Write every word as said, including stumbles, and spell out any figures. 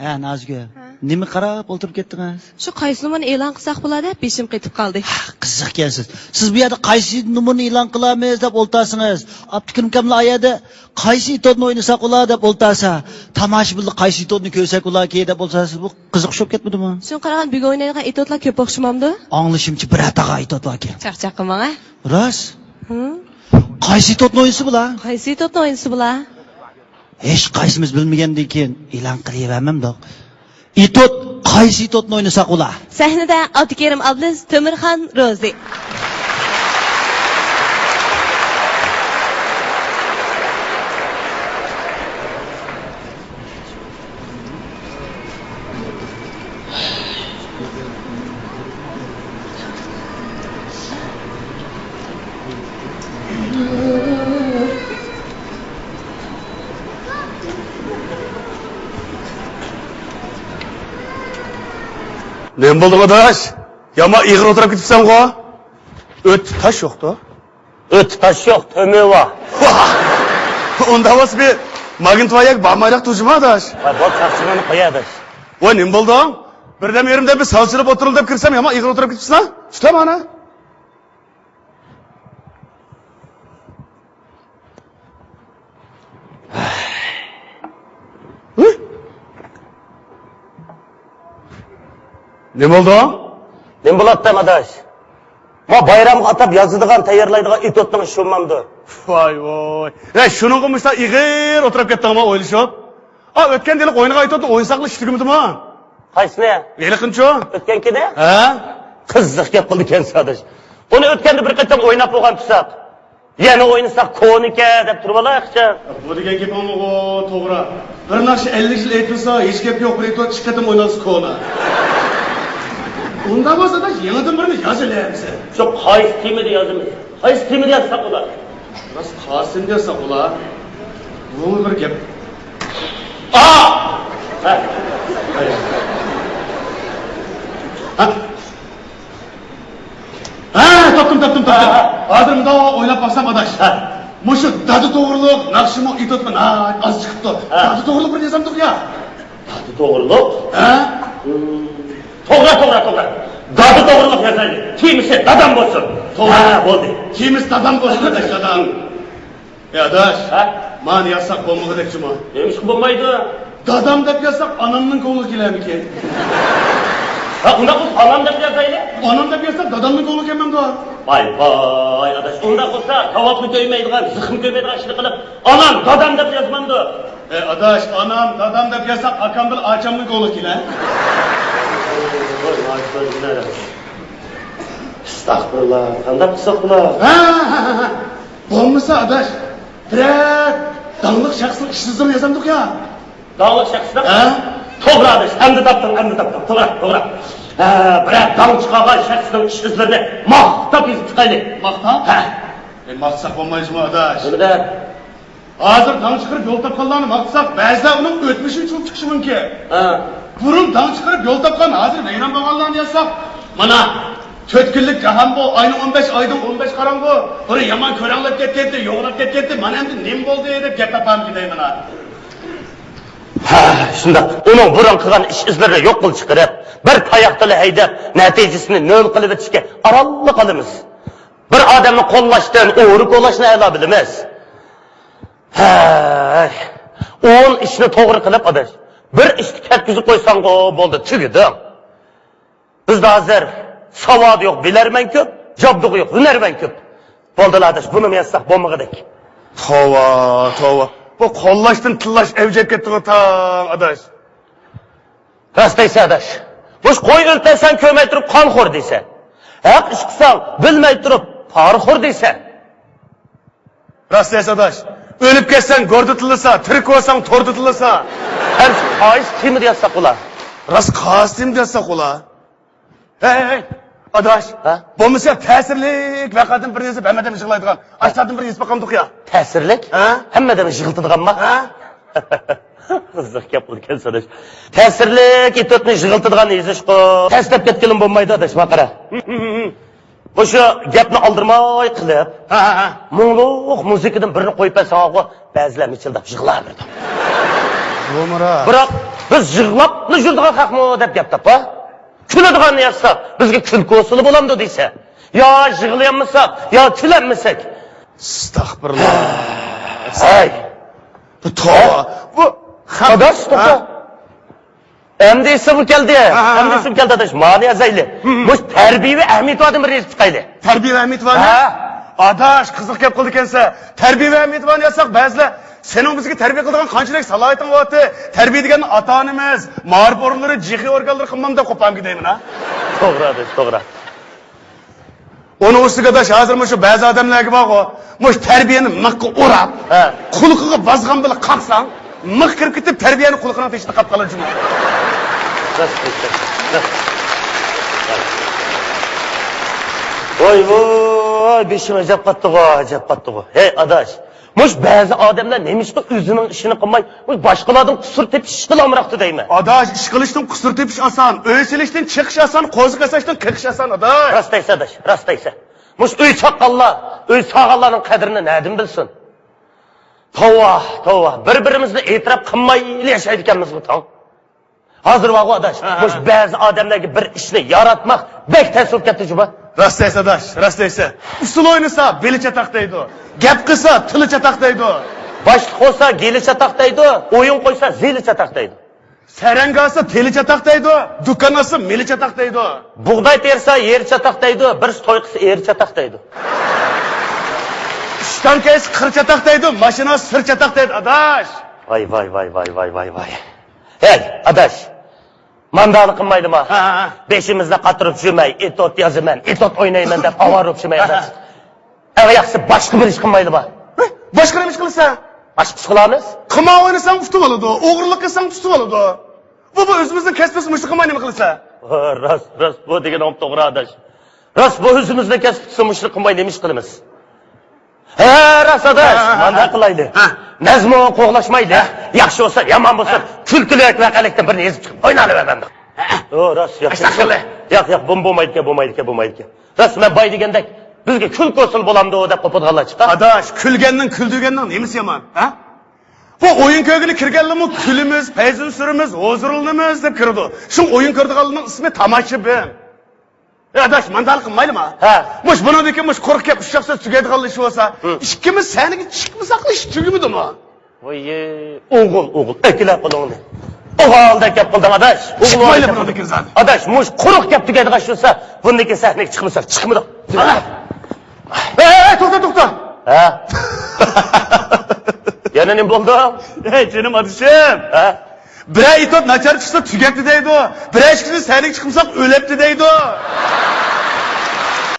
ھە، نازىگۈل. ھە؟ نېمە قاراپ ئولتۇرۇپ كەتتىڭىز؟ شۇ قايسى نومۇرنى ئېلان قىلساق بولا دەپ بېشىم قېتىپ قالدى. ھە، قىزىقكەنسىز. سىز بۇ يەردە قايسى نومۇرنى ئېلان قىلامىز دەپ ئولتۇرسىڭىز، ئابدۇكېرىم ئاكاملا ئايەردە قايسى ئېتوتنى ئوينىساق بولا دەپ ئولتۇرسا، تاماشىبىنلار قايسى ئېتوتنى كۆرسەك بولاكى دەپ ئولتۇرسا، سىز بۇ قىزىق ئوخشاپ كەتمىدىمۇ؟ شۇڭا قارىغان بۈگۈن ئوينايدىغان ئېتوتلار كۆپ ئوخشىمامدۇ؟ ئاڭلىشىمچە بىر ئاتاغا ئېتوت باركەن. چاقچاق قىلماڭ ھە. راست؟ ھە؟ قايسى ئېتوتنى ئوينىسا بولا؟ قايسى ئېتوتنى ئوينىسا بولا؟ ھېچقايسىمىز بىلمىگەندىن كېيىن ئېلان قىلىۋەرمەمدۇق. ئېتوت، قايسى ئېتوتنى ئوينىساق بولا؟ سەھنىدە ئابدۇكېرىم ئابلىز، تۆمۈرخان روزى. نېمە بولدى ئاداش؟ يامان ئېغىر ئولتۇرۇپ كېتىپسەنغۇ؟ ئۆت تاش يوقتۇ. ئۆت تاش يوق، تۆمۈر بار. ئۇنداق بولسا بىر ماگنىتوياگ بارمايراق تۇرجىما ئاداش. ۋاي بول، چاقچىقىڭنى قوي ئاداش. ۋاي نېمە بولدۇڭ؟ بىردەم يېرىمدە بىر ساۋچىلىپ ئولتۇرۇڭ دەپ كىرسەم يامان ئېغىر ئولتۇرۇپ كېتىپسىلا. تۇتام ئانا. نېمە بولدى؟ نېمە بولاتتى ئاداش؟ ما بايرامغا ئاتاپ يازىدىغان، تەييارلايدىغان ئېتوتنىڭ ئىشى بولمامدۇ؟ ۋاي ۋاي. ھە، شۇنىڭغا مۇشۇنداق ئېغىر ئولتۇرۇپ كەتتىڭما ئويلىشىپ؟ ئا، ئۆتكەن يىلى ئوينىغان ئېتوتنى ئوينىساقلا ئىش تۈگىمىدىمۇ؟ قايسىنى؟ ھېلىقىنىچۇ؟ ئۆتكەنكىنى؟ ھە؟ قىزىق گەپ قىلدىكەنسىز ئاداش. ئۇنى ئۆتكەندە بىر قېتىم ئويناپ بولغان تۇرساق، يەنە ئوينىساق كونىكەن دەپ تۇرۇۋالايىقچە. بۇ دېگەن گېپىڭمۇغۇ توغرا. بىر ناخشا ئەللىك يىل ئېيتىلسا، ھېچ گەپ يوق، بىر ئېتوت ئىككى قېتىم ئوينالسا كونا. ئۇنداق بولسا ئاداش، يېڭىدىن بىرنى يازىلى ئەمىسە. شۇ قايسى تېمىدا يازىمىز؟ قايسى تېمىدا يازساق بولا؟ راست قاسىم دېسەك ئۇلار. بۇمۇ بىر گەپ. ئا! ھە. ھە. ھە، تاپتىم، تاپتىم، تاپتىم. ھە، ھە. ھازىر مۇنداق ئويلاپ باقسام ئاداش. ھە. مۇشۇ دادا توغرۇلۇق ناخشىمۇ ئېتوتمۇ ناھايىتى ئاز چىقىپتۇ. ھە. دادا توغرۇلۇق بىر يازامدۇق يا؟ دادا توغرۇلۇق؟ ھە؟ توغرا، توغرا، توغرا. دادا توغرۇلۇق يازايلى. تېمىسى دادام بولسۇن. توغرا. ھە، بولدى. تېمىسى دادام بولسۇن، ئاداش، دادام. ئەي، ئاداش. ھە؟ مانا يازساق بولمىغۇدەك جۇمۇ. نېمىشقا بولمايدۇ؟ دادام دەپ يازساق ئانامنىڭ كۆڭلىگە كېلەرمىكىن؟ ھە، ئۇنداق بولسا ئانام دەپ يازايلى. ئانام دەپ يازساق دادامنىڭ كۆڭلىگە كەلمەمدۇ؟ ۋاي، ۋاي، ئاداش، ئۇنداق بولسا ساۋابمۇ كۆيمەيدىغان، زىخمۇ كۆيمەيدىغان ئىشنى قىلىپ، ئانام، دادام دەپ يازمامدۇ؟ ئەي، ئاداش، ئانام، دادام دەپ يازساق ئاكام بىلەن ئاچامنىڭ كۆڭلىگە كېلەر. ئەستەغپۇرۇللا، قانداق قىلساق بولا؟ ھە، ھە، ھە، ھە. بولمىسا ئاداش، بىرەر داڭلىق شەخسنىڭ ئىش ئىزلىرىنى يازامدۇق يا؟ داڭلىق شەخسنىڭ؟ ھە؟ توغرا ئاداش، ئەمدى تاپتىڭ، ئەمدى تاپتىڭ. توغرا، توغرا. ھە، بىرەر داڭ چىقارغان شەخسنىڭ ئىش ئىزلىرىنى ماختاپ يېزىپ چىقايلى. ماختاپ؟ ھە. ئەي، ماختىساق بولمايدۇ ئاداش. نېمە دەپ؟ ھازىر داڭ چىقىرىپ يول تاپقانلارنى ماختىساق، بەزىلەر ئۇنىڭ ئۆتمۈشىنى چۈشىنىپ چىقىشى مۇمكىن. ھە. بۇرۇن داڭ چىقىرىپ يول تاپقان، ھازىر ۋەيران بولغانلارنى يازساق، مانا، تۆت كۈنلۈك جاھان بۇ، ئاينىڭ ئون بەش، ئايدىڭ ئون بەش قاراڭغۇ، بۇرۇن يامان كۆرەڭلەپ كەتكەنتى، يوغىناپ كەتكەنتى، مانا ئەمدى نېمە بولدى دەپ گەپ تاپامدىكىن دەيمەن ھە. ھە، شۇنداق. ئۇنىڭ بۇرۇن قىلغان ئىش ئىزلىرىنى يوق قىلىپ چىقىرىپ، بىر تاياق تىلى ھەيدەپ، نەتىجىسىنى نۆل قىلىۋېتىشكە ئارانلا قالىمىز. بىر ئادەمنى قوللاشتىن ئورا كولاشنى ئەلا بىلىمىز. ھەي، ئون ئىشنى توغرا قىلىپ ئاداش، بىر ئىشنى كەتكۈزۈپ قويساڭغۇ بولدى، تۈگىدىڭ. بىزدە ھازىر ساۋادى يوق بىلەرمەن كۆپ، جابدۇقى يوق ھۈنەرمەن كۆپ. بولدىلا ئاداش، بۇنىمۇ يازساق بولمىغۇدەك. توۋا، توۋا. بۇ قوللاشتىن تىللاش ئەۋج ئېلىپ كەتتىغۇ تاڭ ئاداش. راست دەيسەن ئاداش. مۇشۇ قوي ئۆلتۈرسەڭ كۆرمەي تۇرۇپ قانخور دەيسەن. ھەق ئىش قىلساڭ بىلمەي تۇرۇپ پارىخور دەيسەن. راست دەيسەن ئاداش. ئۆلۈپ كەتسەڭ گوردا تىللىسا، تىرىك بولساڭ توردا تىللىسا. ھەر قايسى تېمىدا يازساق بولا؟ راست قايسى تېمىدا يازساق بولا؟ ھەي، ھەي، ھەي، ئاداش. ھە؟ بولمىسا تەسىرلىك ۋەقەدىن بىرنى يېزىپ ھەممە ئادەم يىغلايدىغان ئاشۇلاردىن بىرنى يېزىپ باقامدۇق يا؟ تەسىرلىك؟ ھە؟ ھەممە ئادەم يىغلىتىدىغانما؟ ھە؟ قىزىق گەپ قىلىدىكەنسەن ئاداش. تەسىرلىك ئېتوتنى يىغلىتىدىغان يېزىشقۇ. تەستەپ كەتكىلىمۇ بولمايدۇ ئاداش، ما قارا. مۇشۇ گەپنى ئالدىرىماي قىلىپ، ھە، ھە، ھە. مۇڭلۇق مۇزىكىدىن بىرنى قويۇپ بەرسەڭغۇ، بەزىلەر مىچىلداپ يىغلاۋېرىدۇ. بۇمۇ راست. بىراق، بىز يىغلاپلا يۈرىدىغان خەقمۇ دەپ گەپ تاپا. كۈلىدىغاننى يازساق، بىزگە كۈلكە ئۇسۇلى بولامدۇ دەيسە. يا يىغلىيالمىساق، يا كۈلەلمىسەك. ئەستەغپۇرۇللا. ھەي. بۇ توۋا. بۇ خەق-، ئاداش، توختا. ھە؟ ئەمدى ئېسىمگە كەلدى. ھە، ھە، ھە. ئەمدى ئېسىمگە كەلدى، ئاداش. مانى يازايلى. ھە، ھە. مۇشۇ تەربىيە ۋە ئەھمىيىتى بار ئادەمنى يېزىپ چىقايلى. تەربىيە ۋە ئەھمىيىتى بارنى؟ ھە. ئاداش، قىزىق گەپ قىلىدىكەنسەن. تەربىيە ۋە ئەھمىيىتى بارنى يازساق، بەزىلەر سېنىڭ بىزگە تەربىيە قىلىدىغان قانچىلىك سالاھىيىتىڭ بارتى؟ تەربىيە دېگەن ئاتا-ئانىمىز، مائارىپ ئورۇنلىرى، جىخې ئورگانلىرى قىلمامدا قوپامگە دەيمەن، ھە؟ توغرا ئاداش، توغرا. ئۇنىڭ ئۈستىگە ئاداش، ھازىر مۇشۇ بەزى ئادەملەرگە بارغۇ، مۇشۇ تەربىيەنى مىخقا ئوراپ، ھە، قۇلىقىغا بازغان بىلەن قاقساڭ، مىخ كىرىپ كېتىپ، تەربىيەنى قۇلىقىنىڭ تېشىدا قاپقالىدۇ جۇمۇ. راست، راست، راست. ۋاي، ۋاي، بېشىم ئەجەب قاتتىغۇ، ئەجەب قاتتىغۇ. ھەي، ئاداش، مۇشۇ بەزى ئادەملەر نېمىشقا ئۆزىنىڭ ئىشىنى قىلماي، مۇشۇ باشقىلاردىن قۇسۇر تېپىش ئىشىغىلا ئامراقتۇ دەيمەن. ئاداش، ئىش قىلىشتىن قۇسۇر تېپىش ئاسان، ئۆي سېلىشتىن چېقىش ئاسان، قوزۇق ياساشتىن قېقىش ئاسان، ئاداش. راست دەيسەن، ئاداش، راست دەيسەن. مۇشۇ ئۆي چاققانلار، ئۆي سالغانلارنىڭ قەدرىنى نەدىن بىلسۇن؟ توۋا، توۋا، بىر-بىرىمىزنى ئېتىراپ قىلمايلا ياشايدىكەنمىزغۇ تاڭ. ھازىر بارغۇ ئاداش، ھە، ھە، مۇشۇ ھە. بەزى ئادەملەرگە بىر ئىشنى ياراتماق بەك تەس بولۇپ كەتتى جۇما. راست دەيسەن ئاداش، راست دەيسەن. ئۇسسۇل ئوينىسا بېلى چاتاق دەيدۇ. گەپ قىلسا تىلى چاتاق دەيدۇ. باشلىق بولسا گېلى چاتاق دەيدۇ. ئويۇن قويسا زېلى چاتاق دەيدۇ. سەرەڭگە ئالسا تېلى چاتاق دەيدۇ. دۇكان ئالسا مېلى چاتاق دەيدۇ. بۇغداي تېرىسا يېرى چاتاق دەيدۇ. بىرسى توي قىلسا ئېرى چاتاق دەيدۇ. ئىشتان كەيسە قىر چاتاق دەيدۇ. ماشىنا سىر چاتاق دەيدۇ ئاداش. ۋاي، ۋاي، ۋاي. ھەي، ئاداش، مانداقنى قىلمايلىما؟ ھە، ھە، ھە. بېشىمىزنى قاتۇرۇپ يۈرمەي، ئېتوت يازىمەن، ئېتوت ئوينايمەن دەپ ئاۋارە بولۇپ يۈرمەي، ھە، ھە. ئاداش. ئەڭ ياخشىسى باشقا بىر ئىش قىلمايلىما؟ ھە؟ باشقا نېمە ئىش قىلىسەن؟ باشقا ئىش قىلامىز. قىمار ئوينىساڭ ئۇتۇپ ئالىدۇ، ئوغرىلىق قىلساڭ تۇتۇپ ئالىدۇ. بۇ، بۇ ئۆزىمىزنىڭ كەسپىمىز، مۇشۇنى قىلماي نېمە قىلىسەن؟ ھە، راست، راست، بۇ دېگىنىڭ توغرا، ئاداش. راست، بۇ ئۆزىمىزنىڭ كەسپى تۇتسا مۇشۇنى قىلماي نېمە ئىش قىلىمىز؟ ھە، راست ئاداش، ھە، ھە، مانداق ھە. قىلايلى. ھە. نەزمۇ قوغلاشمايلى. ھە. ياخشى بولسا، يامان بولسا، ھە. كۈلكىلىك ۋەقەلىكتىن بىرنى يېزىپ چىقىپ ئويناۋەر مەندە. ھە. ئو، راست، ياخشى. ئەستەغپۇرۇللا. ياق، ياق، بۇ بولمايدىكەن، بولمايدىكەن، بولمايدىكەن. راست، مەن باي دېگەندەك، بىزگە كۈلكە ئۇسۇل بولامدۇ دەپ قوپىدىغانلار چىقار. ئاداش، كۈلگەننىڭ، كۈلدۈرگەننىڭ نېمىسى يامان، ھە؟ بۇ ئويۇن كۆرگىلى كىرگەنلىمۇ كۈلىمىز، پەيزىنى سۈرىمىز، ھۇزۇرلىنىمىز دەپ كىرىدۇ. شۇ ئويۇن كۆرىدىغانلارنىڭ ئىسمى تاماشىبىن. ئەي ئاداش، مانداق قىلمايلىما؟ ھە. مۇش بۇنىڭدىن كېيىن مۇش قۇرۇق گەپ، ئۇششاق سۆز تۈگەيدىغانلا ئىش بولسا، ھە. ئىككىمىز سەھنىگە چىقمىساقلا ئىش تۈگىمىدىمۇ؟ ۋاي، ئوغۇل، ئوغۇل، ئەكىلە قولۇڭنى. ئوغۇلدەك گەپ قىلدىڭ ئاداش. ئوغۇل چىقمايلى بۇنىڭدىن كېيىن زادى. ئاداش، مۇش قۇرۇق گەپ تۈگەيدىغان ئىش بولسا، بۇندىن كېيىن سەھنىگە چىقمىساق، چىقمىدۇق. ئەي، ئەي، ئەي، توختا، توختا. ھە؟ يەنە نېمە بولدى؟ ئەي، جېنىم ئادىشىم. ھە؟ بىرەر ئېتوت ناچار چىقسا تۈگەپتۇ دەيدۇ. بىرەر ئىككىسى سەھنىگە چىقمىساق ئۆلەپتۇ دەيدۇ.